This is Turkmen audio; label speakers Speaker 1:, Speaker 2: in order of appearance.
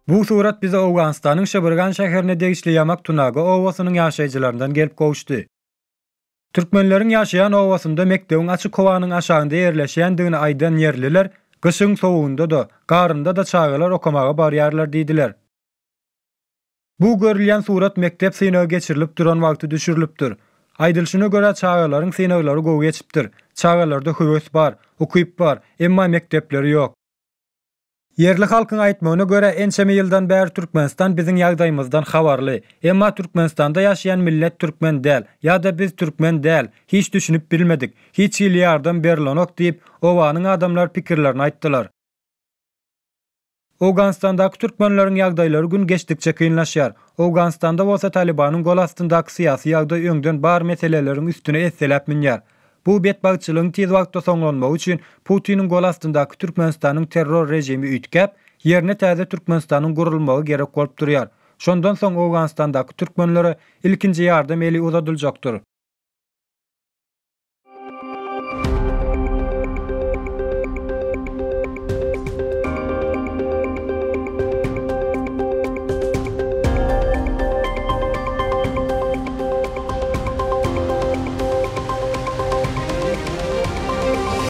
Speaker 1: Bu surat bize Owganystanyň Şybyrgan şäherine degişli Ýamak Tunaga obasynyň ýaşaýjylaryndan gelip gowuşdy. Türkmenleriň ýaşaýan obasynda mekdebiň açyk howanyň aşagynda ýerleşýändigini aýdan ýerliler, gyşyň sowugynda-da, garynda-da çagalar okamaga barýarlar diýdiler. Bu görülýän surat mekdep synagy geçirilip duran wagty düşürilipdir. Aýdylyşyna görä çagalaryň synaglary gowy geçipdir. Çagalarda höwes bar, ukyp bar, emma mekdepleri ýok. Ýerli halkyň aýtmagyna görä ençeme ýyldan bäri Türkmenistan biziň ýagdaýymyzdan habarly. Emma Türkmenistanda ýaşaýan millet türkmen däl, ýa-da biz türkmen däl, hiç düşünip bilmedik. Hiç hili ýardam berilenok diýip, obanyň adamlary pikirlerini aýtdylar. Owganystandaky türkmenleriň ýagdaýlary gün geçdikçe kynlaşýar. Owganystanda bolsa Talybanyň gol astyndaky syýasy ýagdaý öňden bar meseleleriň üstüne esseläp münýär. Bu betbagtçylygyň tiz wagtda soňlanmagy üçin Putiniň gol astyndaky Türkmenistanyň terror režimi üýtgäp, ýerine täze Türkmenistanyň gurulmagy gerek bolup durýar. Şondan soň Owganystandaky türkmenlere ilkinji ýardam eli uzadyljakdyr.